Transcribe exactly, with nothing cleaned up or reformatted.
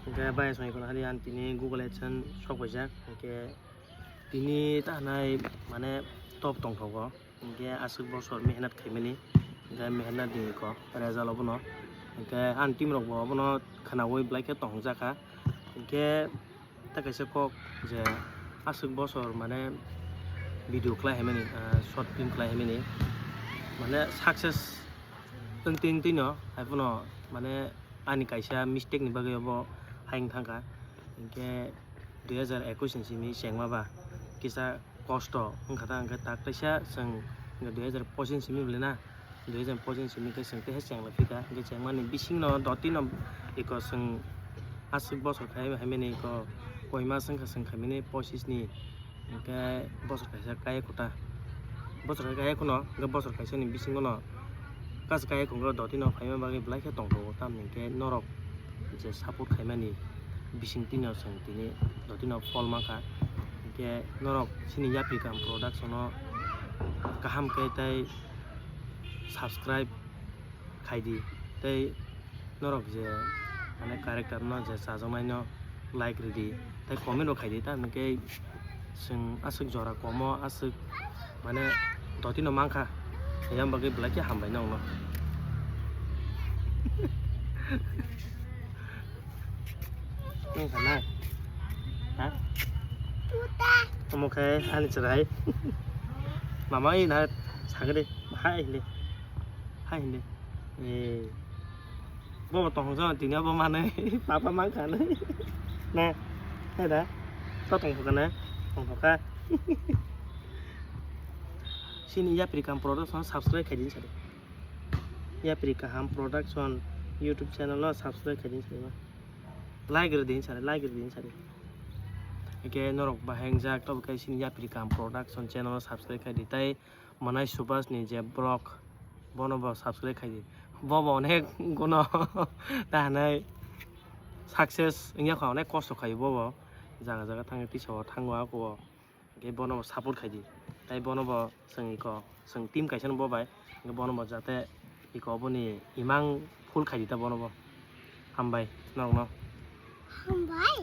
Hingke bai songwi kono hali ang tini Google AdSense sok paijak. Hingke tini ta hanai mane top tongthogo. Hingke aswk bosor mehnat khaimani, hingke mehnat ni ko result obono. Hingke ang team rok bo obono khwnawi belai khe tongjakha. Hingke ta kaisa kok je aswk bosor mane video khlai haimani, ah, short film khlai haimani, mane success wngtwi wngtwi no haiphano mane ani kaisa mistake ni bagwi obo hayung thangkha. Hingke dui hajar ekwis ni simi chengma ba kisa kosto wngkha ta, hingke tak kaisa chwng dui hajar pochis ni simi bwlai na, dui hajar pochis ni simi khe chwng teha chengla phika, hingke chengmani bisingno dotino iko chwng aswk bosor khai haimani iko koi mas wngkha chwng khaimani pochis ni. Hingke bosor kaisa kaya kota, bosor kaisa kaya kono, hingke bosor kaisa ni bisingo no kaisa kaya kongro dotino phaima bagwi belai khe tongthogo, tamni hingke norok je support khaimani bising tino chwng tini dotino phol mankha. Hingke norok chini Yapri Kaham Production o kaham khe tei subscribe khaidi tei norok je mane character no je chajaknai no like ridi tei comment bo khaidi, ta hwnkhe chwng aswk jora komo aswk mane dotino mankha, yang bagwi belai khe hambai nokno. Nung sana? Ha? Omo khe ani chwrai. Mama ina sagri hai hili. Hai hili. Eh. Bo tong jana tini bo mane papa mankha ne. Na. Hai da. To tong kha ne. Tong kha. Sini Yapri Kaham Production subscribe khaidi sari. Yapri Kaham Production YouTube channel no subscribe khaidi sari. Like rwdi sari, like rwdi sari. Eke norok bahai wngjak, tobo khe sini Yapri Kaham Production channel no subscribe khaidi. Tai Manai Subhash ni je vlog, bono bo subscribe khaidi. Bobo onek guno ta hinai success wngya kha, onek kosto khaio bobo. Jaga jaga thangwi tisa o thango ako o. Hingke bono bo support khaidi. Tai bono bo chwng iko, chwng team kaisa no bo bai. Hingke bono bo jate iko boni imang full khaidi ta bono bo. Hambai norokno. Hambai.